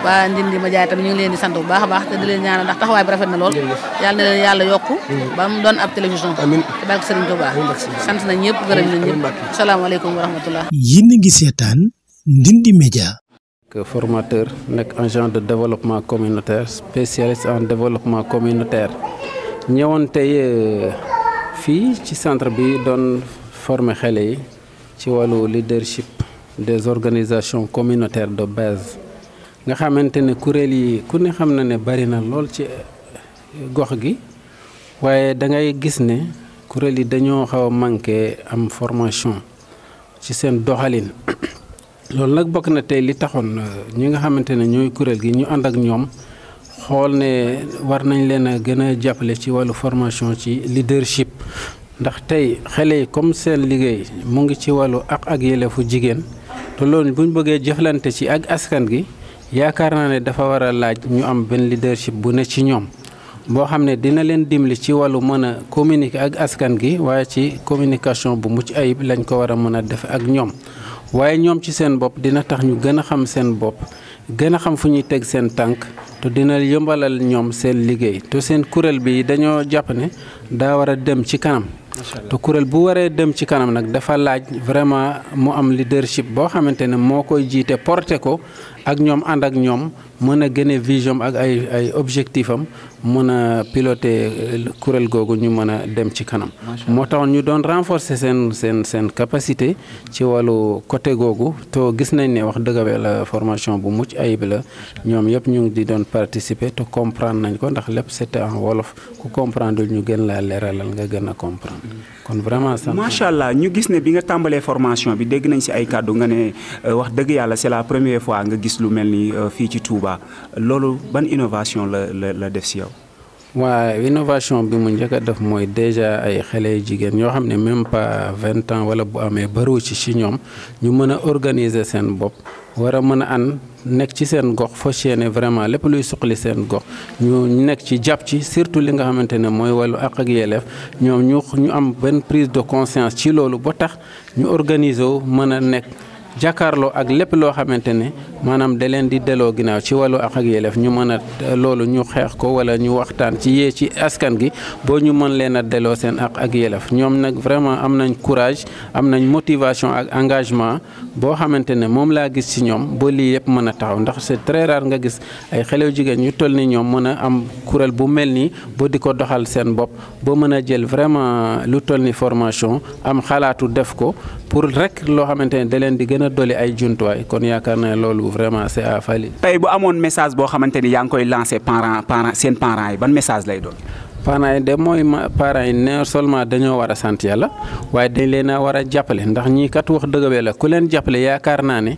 waa Ndindi Média tam ñu ngi leen di sant bu baax a baax te di leen ñaanal ndax taxawaay bi rafet na lool yàlla na leen yàlla yokku ba mu doon ab télévision ci barke Serigne Touba sant nañ ñëpp gërëm nañ ñëpp asalaamaaleykum wa rahmatullah. yéen a ngi seetaan Ndindi Média. Formateur nekk agent de développement communautaire spécialiste en développement communautaire ñëwoon tey fii ci centre bi doon former xale yi ci wàllu leadership des organisations communautaires de base nga xamante ne kuréel yi ku ne xam na ne bari na lool ci gox gi waaye da ngay gis ne kuréel yi dañoo xaw a manqué am formation ci seen doxalin. loolu nag bokk na tey li taxoon ñi nga xamante ne ñooy kuréel gi ñu ànd ak ñoom xool ne war nañ leen a gën a jàppale ci wàllu formation ci leadership ndax tey xale yi comme seen liggéey mu ngi ci wàllu ak yelleefu jigéen te loolu bu ñu bëggee jëflante ci ak askan gi yaakaar naa ne dafa war a laaj ñu am benn leadership bu ne ci ñoom boo xam ne dina leen dimbali ci wàllu mën a communiquer ak askan gi waaye ci communication bu mucc ayib lañ ko war a mën a def ak ñoom. waaye ñoom ci seen bopp dina tax ñu gën a xam seen bopp gën a xam fu ñuy teg seen tànk te dina yombalal ñoom seen liggéey te seen kuréel bi dañoo jàpp ne daa war a dem ci kanam. te kuréel bu waree dem ci kanam nag dafa laaj vraiment mu am leadership boo xamante ne moo koy jiite porté ko ak ñoom ànd ak ñoom mën a génne vision ak ay objectif am mën a piloter kuréel googu ñu mën a dem ci kanam. moo tax ñu doon renforcer seen capacité ci wàllu côté googu te gis nañ ne wax dëgg la formation bu mucc ayib la ñoom yëpp ñu ngi di doon participer te comprendre nañ ko ndax lépp c'était en wolof ku comprendre ñu gën laa leeralal nga gën a comprendre. kon vraiment sant macha allah ñu gis ne bi nga tàmbalee formation bi dégg nañ ci ay kàddu nga ne wax dëgg yàlla c'est la première fois nga gis lu mel ni fii ci Touba loolu ban innovation la def ci yow. waaw innovation bi mu njëkk a def mooy déjà ay xale yu jigéen ñoo xam ne même pas 20 ans wala bu amee bariwu ci ñoom ñu mën a organiser seen bopp war a mën a nekk ci seen gox fas yéene vraiment lépp luy suqali seen gox ñu nekk ci jàpp ci surtout li nga xamante ne mooy wàllu àq ak yelleef ñoom ñu am benn prise de conscience ci loolu ba tax ñu organiser wu mën a nekk jàkkaarloo ak lépp loo xamante ne maanaam da leen di delloo ginnaaw ci wàllu àq ak yelleef ñu mën a loolu ñu xeex ko wala ñu waxtaan ci yee ci askan gi boo ñu mën leen a delloo seen àq ak yelleef ñoom nag vraiment am nañ courage am nañ motivation ak engagement boo xamante ne moom laa gis ci ñoom ba lii yëpp mën a taxaw ndax c'est très rare nga gis ay xale yu jigéen ñu toll ni ñoom mën a am kuréel bu mel nii ba di ko doxal seen bopp ba mën a jël vraiment lu toll ni formation am xalaatu def ko pour rek loo xamante ne da leen di gën a dolli ay jumtuwaay kon yaakaar naa loolu vraiment c'est à fali. tey bu amoon message boo xamante ni yaa ngi koy lancer seen parents yi ban message lay doon. parents yi de mooy parents yi ne seulement dañoo war a sant yàlla waaye dañ leen a war a jàppale ndax ñii kat wax dëgg la ku leen jàppale yaakaar naa ne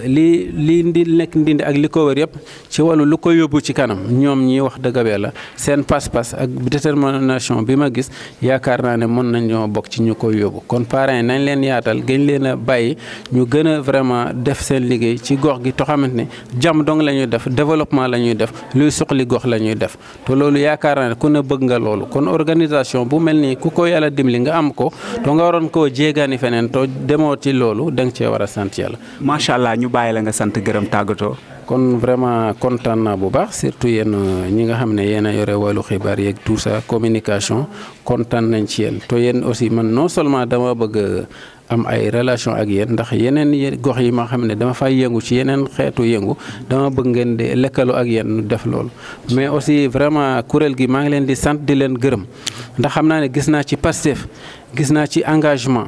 lii nekk Ndindi ak li ko wër yëpp ci wàllu lu ko yóbbu ci kanam ñoom ñii wax dëgg la seen pas-pas ak détermination bi ma gis yaakaar naa ne mën nañoo bokk ci ñu koy yóbbu kon parents yi nañ leen yaatal gën leen a bàyyi ñu gën a vraiment def seen liggéey ci gox gi to xamante ne jàmm dong la ñuy def développement la ñuy def luy suqali gox la ñuy def te loolu yaakaar naa ne ku ne bëgg nga loolu kon organisation bu mel nii ku ko yàlla dimbali nga am ko to nga waroon koo jéegaani feneen to demoo ci loolu da nga cee war a sant yàlla. macha allah ñu bàyyi la nga sant gërëm tàggatoo. kon vraiment kontaan naa bu baax surtout yéen ñi nga xam ne yéen a yore wàllu xibaar yeeg tout ça communication kontaan nañ ci yéen to yéen aussi man non seulement dama bëgg am ay relation ak yéen ndax yeneen gox yi ma xam ne dama fay yëngu ci yeneen xeetu yëngu dama bëgg ngeen di lëkkaloo ak yéen def loolu mais aussi vraiment kuréel gi maa ngi leen di sant di leen gërëm ndax xam naa ne gis naa ci Pastef gis naa ci engagement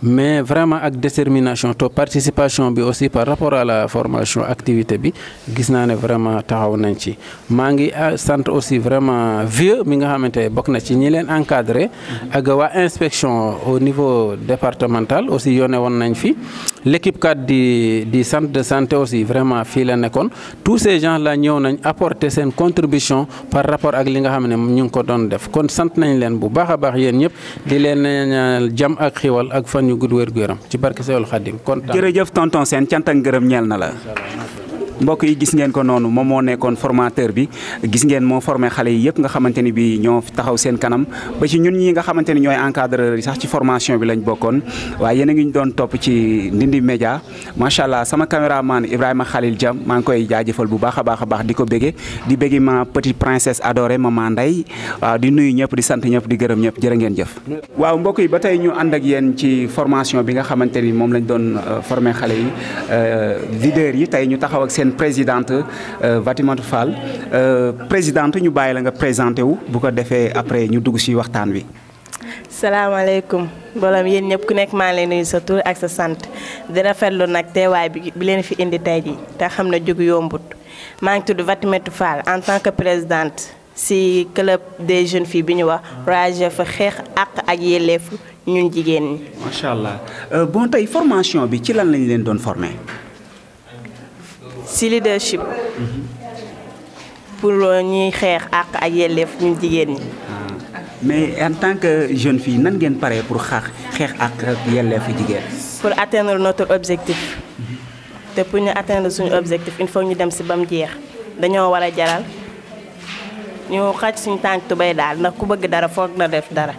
mais vraiment ak détermination to participation bi aussi par rapport à la formation activité bi gis naa ne vraiment taxaw nañ ci maa ngi sant aussi vraiment vieux mi nga xamante ne bokk na ci ñi leen encadré ak waa inspection au niveau départemental aussi yónnee woon nañ fi l'équipe cadre di centre de santé aussi vraiment fii la nekkoon tous ces gens là ñëw nañ apporter seen contribution par rapport ak li nga xam ne ñu ngi ko doon def kon sant nañ leen bu baax a baax yéen ñëpp di leen ñaanal jàmm ak xiwal ak fan ñu gudd wér gu yaram ci barke Seydou Khadim kontaan. jërëjëf tonton Sène cant ak ngërëm ñeel na la. mbokk yi gis ngeen ko noonu moom moo nekkoon formateur bi gis ngeen moo formé xale yi yëpp nga xamante ni bi ñoo taxaw seen kanam ba ci ñun ñi nga xamante ni ñooy encadreur yi sax ci formation bi lañ bokkoon waaye yéen a ngi ñu doon topp ci Ndindy Média macha allah sama caméraman Ibrahima Khalil Diam maa ngi koy jaajëfal bu baax a baax di ko bége di bége ma petite princesse adorée maman Ndeye waaw di nuyu ñëpp di sant ñëpp di gërëm ñëpp jërë ngeen jëf. waaw mbokk yi ba tey ñu ànd ak yéen ci formation bi nga xamante ni moom lañ doon formé xale yi leader yi tey ñu taxaw ak seen présidente Fatimata Fall présidente ñu bàyyi la nga présenté wu bu ko defee après ñu dugg ci waxtaan wi. salaamaaleykum mbooloo mi yéen ñëpp ku nekk maa ngi lay nuyu sa tur ak sa sant di rafetlu nag teewaay bi leen fi indi tey jii te xam ne jóg yombut maa ngi tudd Fatimata Fall en tant que présidente ci club des jeunes filles bi ñu wax Royal fa xeex ak yelleef ñun jigéen ñi. macha allah bon tey formation bi ci lan lañ leen doon formé. ci leadership. pour ñuy xeex ak yelleef ñun jigéen ñi. mais en tant que jeune fille nan ngeen paree pour xeex ak yelleefu jigéen. pour atteindre notre objectif. te pour ñu atteindre suñu objectif il faut ñu dem ci ba mu jeex dañoo war a jaral ñu xaj suñu tànk tubéy daal ndax ku bëgg dara foog na def dara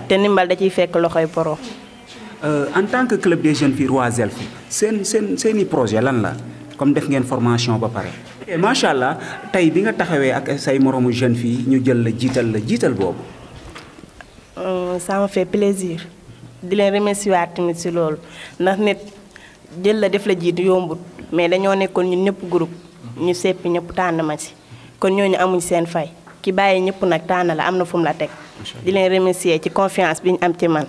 te ndimbal da ciy fekk loxoy borom. en tant que club des jeunes filles Roisel seeni projet lan la comme def ngeen formation ba pare. macha allah tey bi nga taxawee ak say moroomu jeune fille ñu jël la jiital boobu. ça me fait plaisir di leen remercier waat tamit ci loolu ndax nit jël la def la jiitu yombut mais dañoo nekkoon ñun ñëpp groupe ñu seppi ñëpp tànn ma ci kon ñooñu amuñ seen fay ki bàyyi ñëpp nag tànn la am na fu mu la teg di leen remercier ci confiance bi ñu am ci man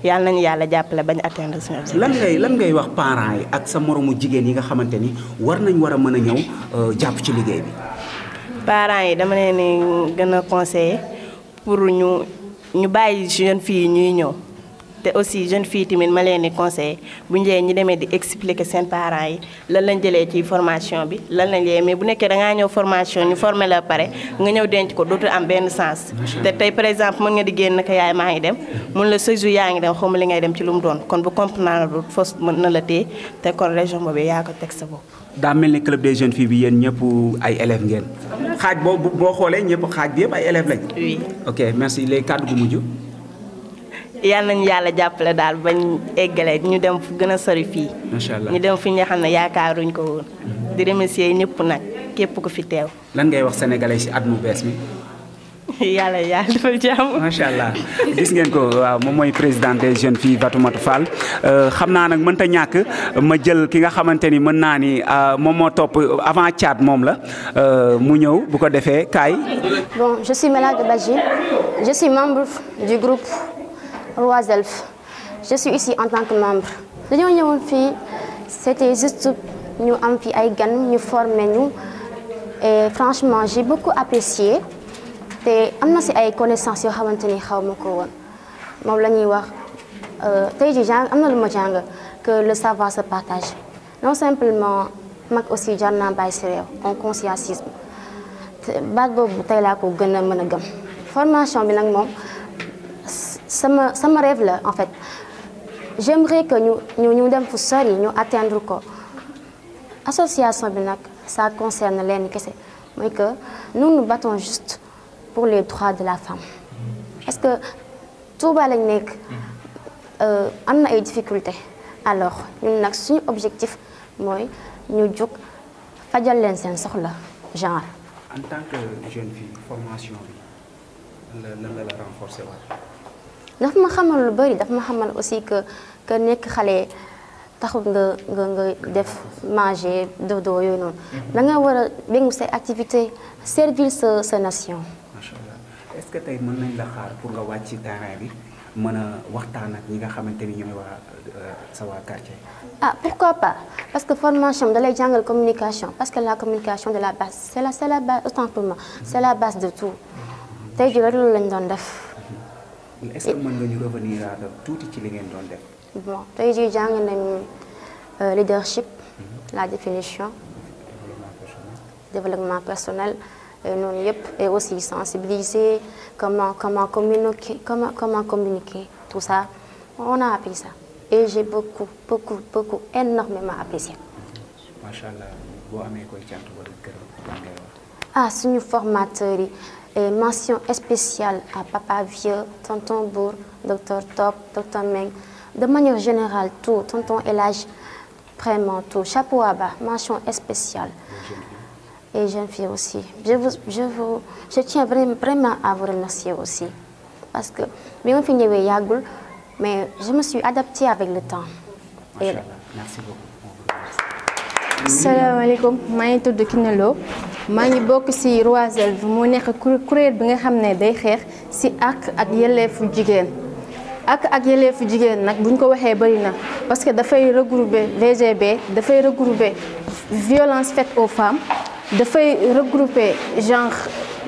yàlla nañu yàlla jàppale bañ atteindre suñu objectif. lan ngay wax parents yi ak sa moroomu jigéen yi nga xamante ni war a mën a ñëw jàpp ci liggéey bi. parents yi dama leen ni gën a conseiller pour ñu bàyyi jeune fille yi ñuy ñëw te aussi jeune fille tamit ma leen di conseiller bu njëyee ñu demee di expliquer seen parents yi lan lañ jëlee ci formation bi lan lañ jëlee mais bu nekkee da ngaa ñëw formation ñu formé la pare nga ñëw denc ko dootul am benn sens. te tey par exemple mën nga di génn naka yaay maa ngi dem mun la sa jour yaa ngi dem xaw ma li ngay dem ci lu mu doon kon bu comprendre lu fos mën na la téye te kon région boobu yaa ko teg sa bopp. daa mel ni club des jeunes filles bi yéen ñëpp ay élèves ngeen. xaaj boo xoolee ñëpp xaaj bi yëpp ay élèves lañ. oui ok merci léegi kàddu gu mujj. yàlla nañu yàlla jàppale daal bañ eggale ñu dem fu gën a sori fii. macha allah ñu dem fi nga xam ne yaakaaruñ ko woon. di remercier ñëpp nag képp ku fi teew. lan ngay wax sénégalais ci at mu bees mi. yàlla defal jàmm. macha allah gis ngeen ko waaw moom mooy présidente des jeunes filles Fatimata Fall xam naa nag mënta ñàkk ma jël ki nga xamante ni mën naa ni moom moo topp avant Thiat moom la mu ñëw bu ko defee kaay. Bon, je suis Mela Badji, je suis membre du groupe Roiself. Je suis ici en tant que membre. dañoo ñëwoon fii c'était juste ñu am fi ay gan ñu formé ñu et franchement j'ai beaucoup apprécié. te am na si ay connaissances yoo xamante ni xaw ma ko woon moom la ñuy wax tey jii am na lu ma jàng que le savoir se partage non simplement mag aussi jar naa bàyyi si réew on conscientisme te baat boobu tey laa ko gën a mën a gëm formation bi nag moom sama rêve la en fait j'aimerais que ñu dem fu sori ñu atteindre ko association bi nag ça concerne leen kese mooy que nous nous battons juste pour les droits de la femme parce que Touba lañ nekk am na ay difficultés alors ñun nag suñu objectif mooy ñu jóg fajal leen seen soxla genre. en tant que jeune fille formation bi lan la renforcer waat. daf ma xamal lu bari daf ma xamal aussi que nekk xale taxul nga def manger dodo yooyu noonu da nga war a béngu say activité servir sa nation. est-ce que tey mën nañ la xaar pour nga wàcc ci terrain bi mën a waxtaan ak ñi nga xamante ni ñooy sa waa quartier. ah pourquoi pas parce que formation da lay jàngal communication parce que la communication de la base c'est la base autant pour moi c'est la base de tout tey jii loolu lañ doon def. est-ce que mën nga ñu revenir à tuuti ci li ngeen doon def. bon tey jii jàng nañu leadership la définition développement personnel. noonu yëpp et aussi sensibiliser comment communiquer tout ça on a appris ça et j'ai beaucoup énormément apprécié. macha allah boo amee koy cant wala gërëm ngay wax. Ah, suñu formateur yi et mention spéciale à Papa Vieux, Tonton Bour, Docteur Top, Docteur Meng, de manière générale tout, Tonton Elage, vraiment tout, chapeau à bas, mention spéciale. Et jeune fille aussi. Je tiens vraiment à vous remercier aussi parce que même si je suis mais je me suis adaptée avec le temps. Machallah. Merci beaucoup. Salam alaikum, je suis Tudd Kiné Lo. Je suis bokk ci Roiselle mu nekk kuréel bi nga xam ne day xeex ci àq ak yelleefu jigéen. Àq ak yelleefu jigéen nag buñ ko waxee bari na parce que dafay regrouper VGB, dafay regrouper violence faite aux femmes, dafay regrouper genre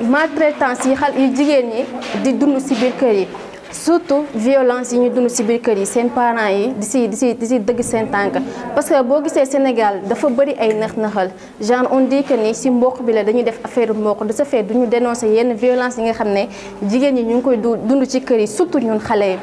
maltraitance yi jigéen ñi di dund ci biir kër yi. Surtout violence yi ñu dund ci biir kër yi seen parents yi di ci dëgg seen tànk parce que boo gisee Sénégal dafa bëri ay nax-naxal genre on dit que ni ci mbokk bi la dañuy def affaire mbokk de ce fait duñu dénoncer yenn violence yi nga xam ne jigéen ñi ñu ngi koy dund ci kër yi surtout ñun xale yi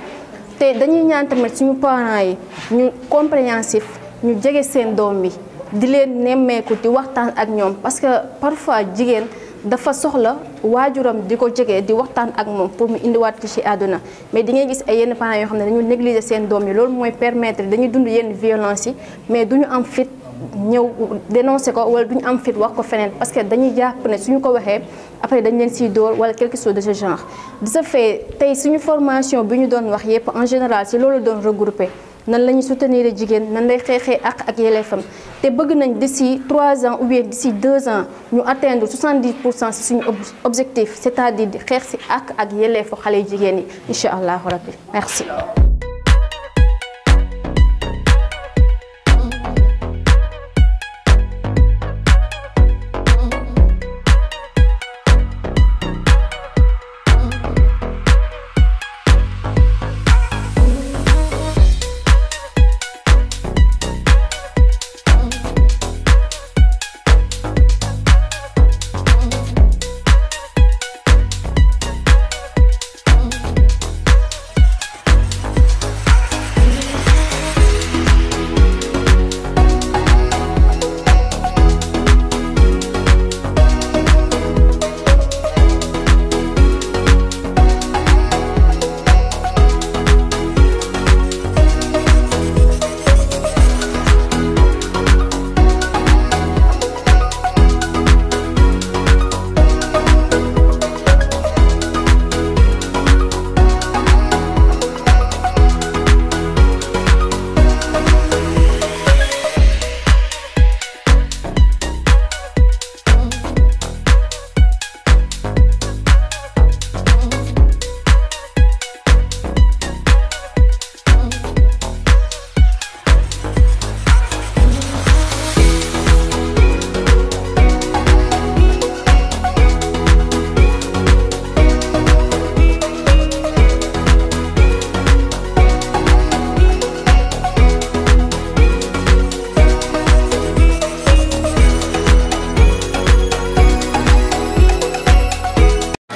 te dañuy ñaan tamit suñu parents yi ñu compréhensif ñu jege seen doom yi di leen nemmeeku di waxtaan ak ñoom parce que parfois jigéen dafa soxla waajuram di ko jege di waxtaan ak moom pour mu indiwaat ci àdduna mais di ngay gis ay yenn parents yoo xam ne dañu négliger seen doom yi loolu mooy permettre dañuy dund yenn violence yi mais duñu am fit ñëw dénoncer ko wala duñu am fit wax ko feneen parce que dañuy jàpp ne suñu ko waxee après dañ leen siy dóor wala quelque chose de ce genre de ce fait tey suñu formation bi ñu doon wax yépp en général si loolu doon regroupé nan la ñuy soutenir jigéen nan lay xeexee ak yelleefam te bëgg nañ d'ici 3 ans ou bien d'ici 2 ans ñu atteindre 70% ci suñu objectif c'est-à-dire di xeex ci ak yelleefu xale jigéen yi incha allahu rabbi merci.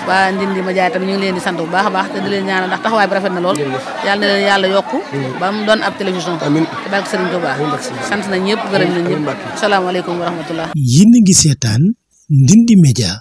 waa Ndindy Média tam ñu ngi leen di sant bu baax a baax te di leen ñaanal ndax taxawaay bi rafet na lool yàlla na leen yàlla yokku ba mu doon ab télévision te barke Serigne Touba sant nañ ñëpp gërëm nañ ñëpp asalaamaaleykum wa rahmatullah. yéen a ngi seetaan Ndindy Média.